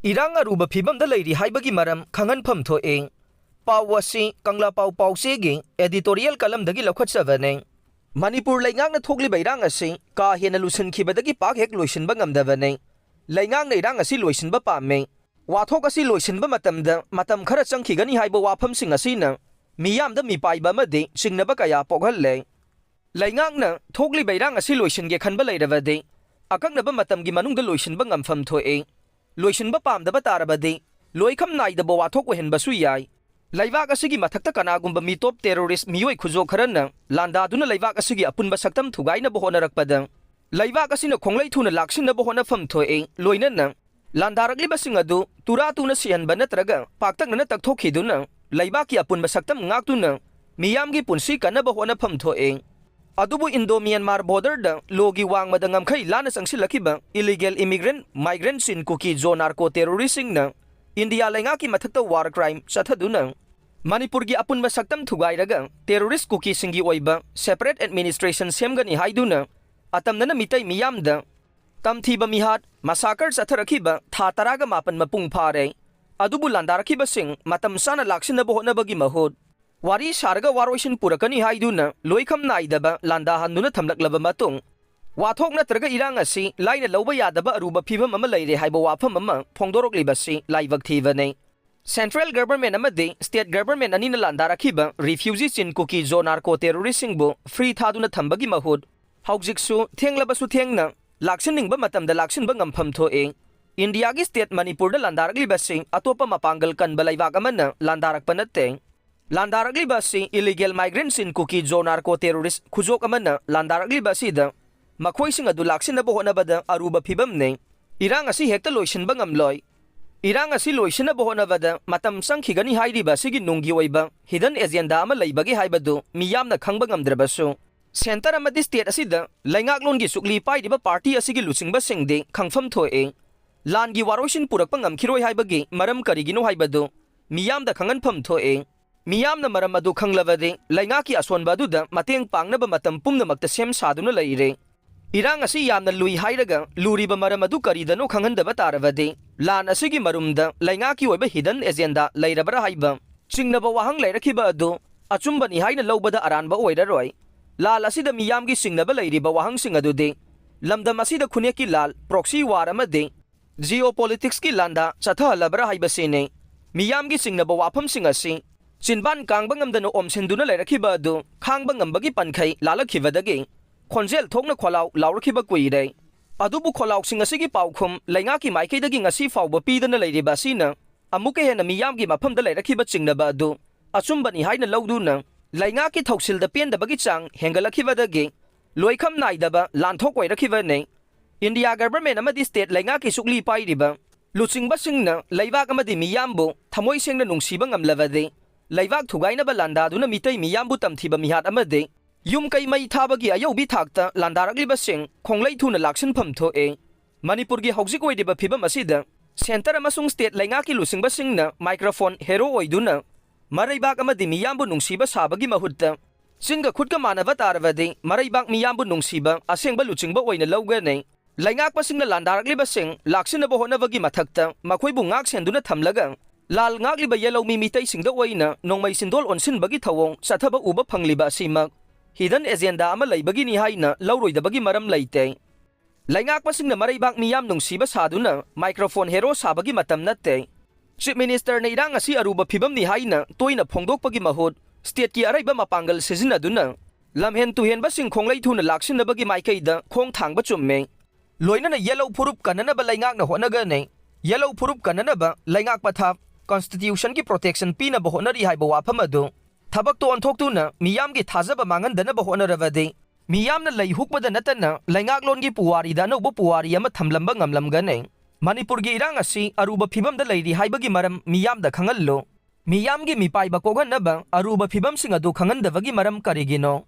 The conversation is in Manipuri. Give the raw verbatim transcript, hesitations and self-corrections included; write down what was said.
ꯏꯔꯥꯡ ꯑꯔꯨꯕ ꯐꯤꯕꯝꯗ ꯂꯩꯔꯤ ꯍꯥꯏꯕꯒꯤ ꯃꯔꯝ ꯈꯪꯍꯟꯐꯝ ꯊꯣꯛꯏ꯫ ꯄꯥꯎ ꯑꯁꯤ ꯀꯪꯂꯥ ꯄꯥꯎ ꯄꯥꯎꯆꯦꯒꯤ editorial columnꯗꯒꯤ ꯂꯧꯈꯠꯆꯕꯅꯤ꯫ ꯃꯅꯤꯄꯨꯔ ꯂꯩꯉꯥꯛꯅ ꯊꯣꯛꯂꯤꯕ ꯏꯔꯥꯡ ꯑꯁꯤ ꯀꯥ ꯍꯦꯟꯅ ꯂꯨꯁꯤꯟꯈꯤꯕꯗꯒꯤ ꯄꯥꯛ ꯍꯦꯛ ꯂꯣꯏꯁꯤꯟꯕ ꯉꯝꯗꯕꯅꯤ꯫ ꯂꯩꯉꯥꯛꯅ ꯏꯔꯥꯡ ꯑꯁꯤ ꯂꯣꯏꯁꯤꯟꯕ ꯄꯥꯝꯃꯤ꯫ ꯋꯥꯊꯣꯛ ꯑꯁꯤ ꯂꯣꯏꯁꯤꯟꯕ ꯃꯇꯝꯗ ꯃꯇꯝ ꯈꯔ ꯆꯪꯈꯤꯒꯅꯤ ꯍꯥꯏꯕ ꯋꯥꯐꯝꯁꯤꯡ ꯑꯁꯤꯅ ꯃꯤꯌꯥꯝꯗ ꯃꯤꯄꯥꯏꯕ ꯑꯃꯗꯤ ꯆꯤꯡꯅꯕ ꯀꯌꯥ ꯄꯣꯛꯍꯜꯂꯦ꯫ ꯂꯩꯉꯥꯛꯅ ꯊꯣꯛꯂꯤꯕ ꯏꯔꯥꯡ ꯑꯁꯤ ꯂꯣꯏꯁꯤꯟꯒꯦ ꯈꯟꯕ ꯂꯩꯔꯕꯗꯤ ꯑꯀꯛꯅꯕ ꯃꯇꯝꯒꯤ ꯃꯅꯨꯡꯗ ꯂꯣꯏꯁꯤꯟꯕ ꯉꯝꯐꯝ ꯊꯣꯛꯏ꯫ ꯂꯣꯏꯁꯤꯟꯕ ꯄꯥꯝꯗꯕ ꯇꯥꯔꯕꯗꯤ ꯂꯣꯏꯈꯝ ꯅꯥꯏꯗꯕ ꯋꯥꯊꯣꯛ ꯑꯣꯏꯍꯟꯕꯁꯨ ꯌꯥꯏ꯫ ꯂꯩꯕꯥꯛ ꯑꯁꯤꯒꯤ ꯃꯊꯛꯇ ꯀꯅꯥꯒꯨꯝꯕ ꯃꯤꯇꯣꯞ terrorist ꯃꯤꯑꯣꯏ ꯈꯨꯖꯣꯛ ꯈꯔꯅ ꯂꯥꯟꯗꯥꯗꯨꯅ ꯂꯩꯕꯥꯛ ꯑꯁꯤꯒꯤ ꯑꯄꯨꯟꯕ ꯁꯛꯇꯝ ꯊꯨꯒꯥꯏꯅꯕ ꯍꯣꯠꯅꯔꯛꯄꯗ ꯂꯩꯕꯥꯛ ꯑꯁꯤꯅ ꯈꯣꯡꯂꯩ ꯊꯨꯅ ꯂꯥꯛꯁꯤꯟꯅꯕ ꯍꯣꯠꯅꯐꯝ ꯊꯣꯛꯏ꯫ ꯂꯣꯏꯅꯅ ꯂꯥꯟꯗꯥꯔꯛꯂꯤꯕꯁꯤꯡ ꯑꯗꯨ ꯇꯨꯔꯥ ꯇꯨꯅ ꯁꯤꯍꯟꯕ ꯅꯠꯇ꯭ꯔꯒ ꯄꯥꯛꯇꯛꯅꯅ ꯇꯛꯊꯣꯛꯈꯤꯗꯨꯅ ꯂꯩꯕꯥꯛꯀꯤ ꯑꯄꯨꯟꯕ ꯁꯛꯇꯝ ꯉꯥꯛꯇꯨꯅ ꯃꯤꯌꯥꯝꯒꯤ ꯄꯨꯟꯁꯤ ꯀꯟꯅꯕ ꯍꯣꯠꯅꯐꯝ ꯊꯣꯛꯏ꯫ ꯑꯗꯨꯕꯨ Indo Myanmar borderꯗ lawꯒꯤ ꯋꯥꯡꯃꯗ ꯉꯝꯈꯩ ꯂꯥꯟꯅ ꯆꯪꯁꯤꯜꯂꯛꯈꯤꯕ illegal immigrant, migrant Chin Kuki Zo narco terroristꯁꯤꯡꯅ ꯏꯟꯗꯤꯌꯥ ꯂꯩꯉꯥꯛꯀꯤ ꯃꯊꯛꯇ war crime ꯆꯠꯊꯗꯨꯅ ꯃꯅꯤꯄꯨꯔꯒꯤ ꯑꯄꯨꯟꯕ ꯁꯛꯇꯝ ꯊꯨꯒꯥꯏꯔꯒ terrorist ꯀꯨꯀꯤꯁꯤꯡꯒꯤ ꯑꯣꯏꯕ separate administration ꯁꯦꯝꯒꯅꯤ ꯍꯥꯏꯗꯨꯅ ꯑꯇꯝꯅꯅ ꯃꯤꯇꯩ ꯃꯤꯌꯥꯝꯗ ꯇꯝꯊꯤꯕ ꯃꯤꯍꯥꯠ, massacre ꯆꯠꯊꯔꯛꯈꯤꯕ ꯊꯥ ꯇꯔꯥꯒ ꯃꯥꯄꯟ ꯃꯄꯨꯡ ꯐꯥꯔꯦ꯫ ꯑꯗꯨꯕꯨ ꯂꯥꯟꯗꯥꯔꯛꯈꯤꯕꯁꯤꯡ ꯃꯇꯝ ꯆꯥꯅ ꯂꯥꯛꯁꯤꯟꯅꯕ ꯍꯣꯠꯅꯕꯒꯤ ꯃꯍꯨꯠ, ꯋꯥꯔꯤ ꯁꯥꯔꯒ ꯋꯥꯔꯣꯏꯁꯤꯟ ꯄꯨꯔꯛꯀꯅꯤ ꯍꯥꯏꯗꯨꯅ ꯂꯣꯏꯈꯝ ꯅꯥꯏꯗꯕ ꯂꯥꯟꯗꯥꯍꯟꯗꯨꯅ ꯊꯝꯂꯛꯂꯕ ꯃꯇꯨꯡ, ꯋꯥꯊꯣꯛ ꯅꯠꯇ꯭ꯔꯒ ꯏꯔꯥꯡ ꯑꯁꯤ ꯂꯥꯏꯅ ꯂꯧꯕ ꯌꯥꯗꯕ ꯑꯔꯨꯕ ꯐꯤꯕꯝ ꯑꯃ ꯂꯩꯔꯦ ꯍꯥꯏꯕ ꯋꯥꯐꯝ ꯑꯃ ꯐꯣꯡꯗꯣꯔꯛꯂꯤꯕꯁꯤ ꯂꯥꯏꯕꯛ ꯊꯤꯕꯅꯤ꯫ Central government ꯑꯃꯗꯤ state government ꯑꯅꯤꯅ ꯂꯥꯟꯗꯥꯔꯛꯈꯤꯕ refugee Chin Kuki Zo narco terroristꯁꯤꯡꯕꯨ free ꯊꯥꯗꯨꯅ ꯊꯝꯕꯒꯤ ꯃꯍꯨꯠ, ꯍꯧꯖꯤꯛꯁꯨ ꯊꯦꯡꯂꯕꯁꯨ ꯊꯦꯡꯅ ꯂꯥꯛꯁꯤꯟꯅꯤꯡꯕ ꯃꯇꯝꯗ ꯂꯥꯛꯁꯤꯟꯕ ꯉꯝꯐꯝ ꯊꯣꯛꯏ꯫ ꯏꯟꯗꯤꯌꯥꯒꯤ state ꯃꯅꯤꯄꯨꯔꯗ ꯂꯥꯟꯗꯥꯔꯛꯂꯤꯕꯁꯤ ꯑꯇꯣꯞꯄ ꯃꯄꯥꯡꯒꯜ ꯀꯟꯕ ꯂꯩꯕꯥꯛ ꯑꯃꯅ ꯂꯥꯟꯗꯥꯔꯛꯄ ꯅꯠꯇꯦ꯫ ꯂꯥꯟꯗꯥꯔꯛꯂꯤꯕ ꯑꯁꯤ illegal migrant Chin Kuki Zo narco terrorist ꯈꯨꯖꯣꯛ ꯑꯃꯅ ꯂꯥꯟꯗꯥꯔꯛꯂꯤꯕ ꯑꯁꯤꯗ ꯃꯈꯣꯏꯁꯤꯡ ꯑꯗꯨ ꯂꯥꯛꯁꯤꯟꯅꯕ ꯍꯣꯠꯅꯕꯗ ꯑꯔꯨꯕ ꯐꯤꯕꯝꯅꯤ꯫ ꯏꯔꯥꯡ ꯑꯁꯤ ꯍꯦꯛꯇ ꯂꯣꯏꯁꯤꯟꯕ ꯉꯝꯂꯣꯏ꯫ ꯏꯔꯥꯡ ꯑꯁꯤ ꯂꯣꯏꯁꯤꯟꯅꯕ ꯍꯣꯠꯅꯕꯗ ꯃꯇꯝ ꯆꯪꯈꯤꯒꯅꯤ ꯍꯥꯏꯔꯤꯕ ꯑꯁꯤꯒꯤ ꯅꯨꯡꯒꯤ ꯑꯣꯏꯕ hidden agenda ꯑꯃ ꯂꯩꯕꯒꯦ ꯍꯥꯏꯕꯗꯨ ꯃꯤꯌꯥꯝꯅ ꯈꯪꯕ ꯉꯝꯗ꯭ꯔꯕꯁꯨ, centre ꯑꯃꯗꯤ state ꯑꯁꯤꯗ ꯂꯩꯉꯥꯛꯂꯣꯟꯒꯤ ꯆꯨꯛꯂꯤ ꯄꯥꯏꯔꯤꯕ party ꯑꯁꯤꯒꯤ ꯂꯨꯆꯤꯡꯕꯁꯤꯡꯗꯤ ꯈꯪꯐꯝ ꯊꯣꯛꯏ꯫ ꯂꯥꯟꯒꯤ ꯋꯥꯔꯣꯏꯁꯤꯟ ꯄꯨꯔꯛꯄ ꯉꯝꯈꯤꯔꯣꯏ ꯍꯥꯏꯕꯒꯤ ꯃꯔꯝ ꯀꯔꯤꯒꯤꯅꯣ ꯍꯥꯏꯕꯗꯨ ꯃꯤꯌꯥꯝꯗ ꯈꯪꯍꯟꯐꯝ ꯊꯣꯛꯏ꯫ ꯃꯤꯌꯥꯝꯅ ꯃꯔꯝ ꯑꯗꯨ ꯈꯪꯂꯕꯗꯤ ꯂꯩꯉꯥꯛꯀꯤ ꯑꯁꯣꯟꯕ ꯑꯗꯨꯗ ꯃꯇꯦꯡ ꯄꯥꯡꯅꯕ ꯃꯇꯝ ꯄꯨꯝꯅꯃꯛꯇ ꯁꯦꯝ ꯁꯥꯗꯨꯅ ꯂꯩꯔꯦ꯫ ꯏꯔꯥꯡ ꯑꯁꯤ ꯌꯥꯝꯅ ꯂꯨꯏ ꯍꯥꯏꯔꯒ ꯂꯨꯔꯤꯕ ꯃꯔꯝ ꯑꯗꯨ ꯀꯔꯤꯗꯅꯣ ꯈꯪꯍꯟꯗꯕ ꯇꯥꯔꯕꯗꯤ ꯂꯥꯟ ꯑꯁꯤꯒꯤ ꯃꯔꯨꯝꯗ ꯂꯩꯉꯥꯛꯀꯤ ꯑꯣꯏꯕ hidden agenda ꯂꯩꯔꯕ꯭ꯔꯥ ꯍꯥꯏꯕ ꯆꯤꯡꯅꯕ ꯋꯥꯍꯪ ꯂꯩꯔꯛꯈꯤꯕ ꯑꯗꯨ ꯑꯆꯨꯝꯕꯅꯤ ꯍꯥꯏꯅ ꯂꯧꯕꯗ ꯑꯔꯥꯟꯕ ꯑꯣꯏꯔꯔꯣꯏ꯫ ꯂꯥꯟ ꯑꯁꯤꯗ ꯃꯤꯌꯥꯝꯒꯤ ꯆꯤꯡꯅꯕ ꯂꯩꯔꯤꯕ ꯋꯥꯍꯪꯁꯤꯡ ꯑꯗꯨꯗꯤ ꯂꯝꯗꯝ ꯑꯁꯤꯗ ꯈꯨꯟꯌꯦꯛꯀꯤ ꯂꯥꯜ, proxy war ꯑꯃꯗꯤ geopolitics ꯀꯤ ꯂꯥꯟꯗꯥ ꯆꯠꯊꯍꯜꯂꯕ꯭ꯔꯥ ꯍꯥꯏꯕꯁꯤꯅꯤ꯫ ꯃꯤꯌꯥꯝꯒꯤ ꯆꯤꯡꯅꯕ ꯋꯥꯐꯝꯁꯤꯡ ꯑꯁꯤ ꯆꯤꯟꯕꯥꯟ ꯀꯥꯡꯕ ꯉꯝꯗꯅ ꯑꯣꯝꯁꯤꯟꯗꯨꯅ ꯂꯩꯔꯛꯈꯤꯕ ꯑꯗꯨ ꯈꯥꯡꯕ ꯉꯝꯕꯒꯤ ꯄꯟꯈꯩ ꯂꯥꯜꯂꯛꯈꯤꯕꯗꯒꯤ ꯈꯣꯟꯖꯦꯜ ꯊꯣꯛꯅ ꯈꯣꯜꯂꯥꯎ ꯂꯥꯎꯔꯛꯈꯤꯕ ꯀꯨꯏꯔꯦ꯫ ꯑꯗꯨꯕꯨ ꯈꯣꯜꯂꯥꯎꯁꯤꯡ ꯑꯁꯤꯒꯤ ꯄꯥꯎꯈꯨꯝ ꯂꯩꯉꯥꯛꯀꯤ ꯃꯥꯏꯀꯩꯗꯒꯤ ꯉꯁꯤ ꯐꯥꯎꯕ ꯄꯤꯗꯅ ꯂꯩꯔꯤꯕ ꯑꯁꯤꯅ ꯑꯃꯨꯛꯀ ꯍꯦꯟꯅ ꯃꯤꯌꯥꯝꯒꯤ ꯃꯐꯝꯗ ꯂꯩꯔꯛꯈꯤꯕ ꯆꯤꯡꯅꯕ ꯑꯗꯨ ꯑꯆꯨꯝꯕꯅꯤ ꯍꯥꯏꯅ ꯂꯧꯗꯨꯅ ꯂꯩꯉꯥꯛꯀꯤ ꯊꯧꯁꯤꯜꯗ ꯄꯦꯟꯗꯕꯒꯤ ꯆꯥꯡ ꯍꯦꯟꯒꯠꯂꯛꯈꯤꯕꯗꯒꯤ ꯂꯣꯏꯈꯝ ꯅꯥꯏꯗꯕ ꯂꯥꯟꯊꯣꯛ ꯑꯣꯏꯔꯛꯈꯤꯕꯅꯤ꯫ ꯏꯟꯗꯤꯌꯥ government ꯑꯃꯗꯤ state ꯂꯩꯉꯥꯛꯀꯤ ꯁꯨꯛꯂꯤ ꯄꯥꯏꯔꯤꯕ ꯂꯨꯆꯤꯡꯕꯁꯤꯡꯅ ꯂꯩꯕꯥꯛ ꯑꯃꯗꯤ ꯃꯤꯌꯥꯝꯕꯨ ꯊꯃꯣꯏ ꯁꯦꯡꯅ ꯅꯨꯡꯁꯤꯕ ꯉꯝꯂꯕꯗꯤ ꯂꯩꯕꯥꯛ ꯊꯨꯒꯥꯏꯅꯕ ꯂꯥꯟꯗꯥꯗꯨꯅ ꯃꯤꯇꯩ ꯃꯤꯌꯥꯝꯕꯨ ꯇꯝꯊꯤꯕ ꯃꯤꯍꯥꯠ ꯑꯃꯗꯤ ꯌꯨꯝ ꯀꯩ ꯃꯩ ꯊꯥꯕꯒꯤ ꯑꯌꯧꯕꯤ ꯊꯥꯛꯇ ꯂꯥꯟꯗꯥꯔꯛꯂꯤꯕꯁꯤꯡ ꯈꯣꯡꯂꯩ ꯊꯨꯅ ꯂꯥꯛꯁꯤꯟꯐꯝ ꯊꯣꯛꯏ꯫ ꯃꯅꯤꯄꯨꯔꯒꯤ ꯍꯧꯖꯤꯛ ꯑꯣꯏꯔꯤꯕ ꯐꯤꯕꯝ ꯑꯁꯤꯗ centre ꯑꯃꯁꯨꯡ state ꯂꯩꯉꯥꯛꯀꯤ ꯂꯨꯆꯤꯡꯕꯁꯤꯡꯅ microphone hero ꯑꯣꯏꯗꯨꯅ ꯃꯔꯩꯕꯥꯛ ꯑꯃꯗꯤ ꯃꯤꯌꯥꯝꯕꯨ ꯅꯨꯡꯁꯤꯕ ꯁꯥꯕꯒꯤ ꯃꯍꯨꯠꯇ ꯆꯤꯟꯒ ꯈꯨꯠꯀ ꯃꯥꯟꯅꯕ ꯇꯥꯔꯕꯗꯤ ꯃꯔꯩꯕꯥꯛ ꯃꯤꯌꯥꯝꯕꯨ ꯅꯨꯡꯁꯤꯕ ꯑꯁꯦꯡꯕ ꯂꯨꯆꯤꯡꯕ ꯑꯣꯏꯅ ꯂꯧꯒꯅꯤ꯫ ꯂꯩꯉꯥꯛꯄꯁꯤꯡꯅ ꯂꯥꯟꯗꯥꯔꯛꯂꯤꯕꯁꯤꯡ ꯂꯥꯛꯁꯤꯟꯅꯕ ꯍꯣꯠꯅꯕꯒꯤ ꯃꯊꯛꯇ ꯃꯈꯣꯏꯕꯨ ꯉꯥꯛ ꯁꯦꯟꯗꯨꯅ ꯊꯝꯂꯒ ꯂꯥꯜ ꯉꯥꯛꯂꯤꯕ ꯌꯦꯜꯍꯧꯃꯤ ꯃꯤꯇꯩꯁꯤꯡꯗ ꯑꯣꯏꯅ ꯅꯣꯡꯃꯩ ꯆꯤꯟꯗꯣꯜ ꯑꯣꯟꯁꯤꯟꯕꯒꯤ ꯊꯧꯑꯣꯡ ꯆꯠꯊꯕ ꯎꯕ ꯐꯪꯂꯤꯕ ꯑꯁꯤꯃꯛ hidden agenda ꯑꯃ ꯂꯩꯕꯒꯤꯅꯤ ꯍꯥꯏꯅ ꯂꯧꯔꯣꯏꯗꯕꯒꯤ ꯃꯔꯝ ꯂꯩꯇꯦ꯫ ꯂꯩꯉꯥꯛꯄꯁꯤꯡꯅ ꯃꯔꯩꯕꯥꯛ ꯃꯤꯌꯥꯝ ꯅꯨꯡꯁꯤꯕ ꯁꯥꯗꯨꯅ microphone hero ꯁꯥꯕꯒꯤ ꯃꯇꯝ ꯅꯠꯇꯦ꯫ Chief Minister ꯅ ꯏꯔꯥꯡ ꯑꯁꯤ ꯑꯔꯨꯕ ꯐꯤꯕꯝꯅꯤ ꯍꯥꯏꯅ ꯇꯣꯏꯅ ꯐꯣꯡꯗꯣꯛꯄꯒꯤ ꯃꯍꯨꯠ state ꯀꯤ ꯑꯔꯩꯕ ꯃꯄꯥꯡꯒꯜ ꯁꯤꯖꯤꯟꯅꯗꯨꯅ ꯂꯝꯍꯦꯟ ꯇꯨꯍꯦꯟꯕꯁꯤꯡ ꯈꯣꯡꯂꯩ ꯊꯨꯅ ꯂꯥꯛꯁꯤꯟꯅꯕꯒꯤ ꯃꯥꯏꯀꯩꯗ ꯈꯣꯡ ꯊꯥꯡꯕ ꯆꯨꯝꯃꯦ꯫ ꯂꯣꯏꯅꯅ ꯌꯦꯜꯍꯧ ꯐꯨꯔꯨꯞ ꯀꯟꯅꯅꯕ ꯂꯩꯉꯥꯛꯅ ꯍꯣꯠꯅꯒꯅꯤ꯫ ꯌꯦꯜꯍꯧ ꯐꯨꯔꯨꯞ ꯀꯟꯅꯅꯕ ꯂꯩꯉꯥꯛ ꯄꯊꯥꯞ constitution ꯒꯤ protection ꯄꯤꯅꯕ ꯍꯣꯠꯅꯔꯤ ꯍꯥꯏꯕ ꯋꯥꯐꯝ ꯑꯗꯨ ꯊꯕꯛꯇ ꯑꯣꯟꯊꯣꯛꯇꯨꯅ ꯃꯤꯌꯥꯝꯒꯤ ꯊꯥꯖꯕ ꯃꯥꯡꯍꯟꯗꯅꯕ ꯍꯣꯠꯅꯔꯕꯗꯤ ꯃꯤꯌꯥꯝꯅ ꯂꯩ ꯍꯨꯛꯄꯗ ꯅꯠꯇꯅ ꯂꯩꯉꯥꯛꯂꯣꯟꯒꯤ ꯄꯨꯋꯥꯔꯤꯗ ꯑꯅꯧꯕ ꯄꯨꯋꯥꯔꯤ ꯑꯃ ꯊꯝꯂꯝꯕ ꯉꯝꯂꯝꯒꯅꯤ꯫ ꯃꯅꯤꯄꯨꯔꯒꯤ ꯏꯔꯥꯡ ꯑꯁꯤ ꯑꯔꯨꯕ ꯐꯤꯕꯝꯗ ꯂꯩꯔꯤ ꯍꯥꯏꯕꯒꯤ ꯃꯔꯝ ꯃꯤꯌꯥꯝꯗ ꯈꯪꯍꯜꯂꯨ꯫ ꯃꯤꯌꯥꯝꯒꯤ ꯃꯤꯄꯥꯏꯕ ꯀꯣꯛꯍꯟꯅꯕ ꯑꯔꯨꯕ ꯐꯤꯕꯝꯁꯤꯡ ꯑꯗꯨ ꯈꯪꯍꯟꯗꯕꯒꯤ ꯃꯔꯝ ꯀꯔꯤꯒꯤꯅꯣ?